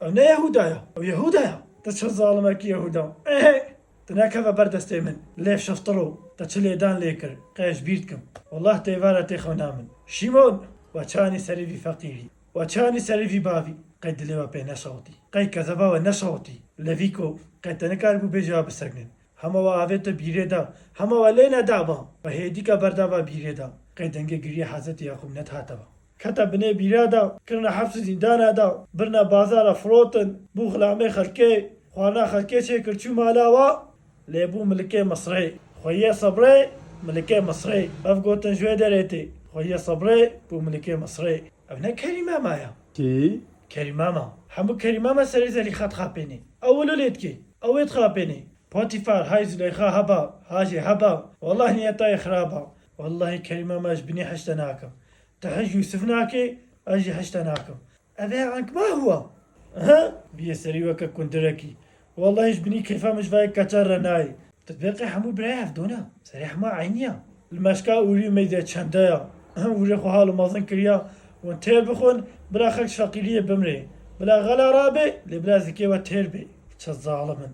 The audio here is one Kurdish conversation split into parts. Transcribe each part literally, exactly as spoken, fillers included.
Ew ne Yehûda ya. Ew Yehûda ya. Te çi zalimekî Yehûda. Ehe. Tu nekeve ber destê min. Lêv şiftir o. Te çi lêdan lê kir. Qey ez ji bîr dikim. Wallah tê vara tê xewna min. Şîmon. We çanî serê vî feqîrî. We çanî serê vî bavî. Qey dilê we pê neşewitî. Qey kezeba we neşewitî. Levîko. Qey te nikaribû bêjî we biseknin. Hema we avête bîrê da, hema we lê nedaba. We hêdîka berdaba bîrê da. Qey dengê giriyê Hezretî Yaqûb nedihate we. Kete binê bîra da, kirine hepsî zîndana da, birine bazara firotin, bû xilamê xelkê, xwarina xelkê çêkir çû mala we, lê bû milikê Misrê. Xweyê sebrê, milikê Misrê. Ev gotin ji wê derê tê. Xweyê sebrê, bû milikê Misrê. Ev ne Kerî Mema ya. Kî? Kerî Mema. Hemû Kerî Mema serê Zelîxa dixapênê. Ew wilo lê dikê. Ew ê dixapênê. Potîfar, hay Zuleyxa heba, ha jê heba. Wallah niyeta wê xirab a. Wallahî Kerî Mema ji binî hişte nakim. Tu hij Yûsif nakê, ez jî hişte nakim. Ev ê ank ma huwa? Aha, bîye serî weke kundirekî. Wallahî ji binî keyfa min ji vayê keça re nayê. Tu dibê qey hemû birayê hevdona. Serê hema eynî ya. Li meşka Ûrî û Meyde çende ya. Ûrê xwe hal û mezin kiriya. Hûn têr bixwin, bila xelk ji feqîriyê bimrê. Bila xela rabe, lê bila zikê we têr bê. Çi zalim in.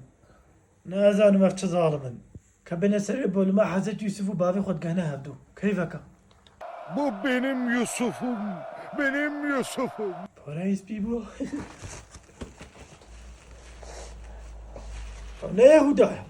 Nazanim ev çi zalim in. Ke bêne serê bolima Hezret Yûsif û bavê xwe digehne hevdu. Keyfeke. Bu benim Yusuf'um, benim Yusuf'um. Parayê spî bû. Ne Yehûda ya.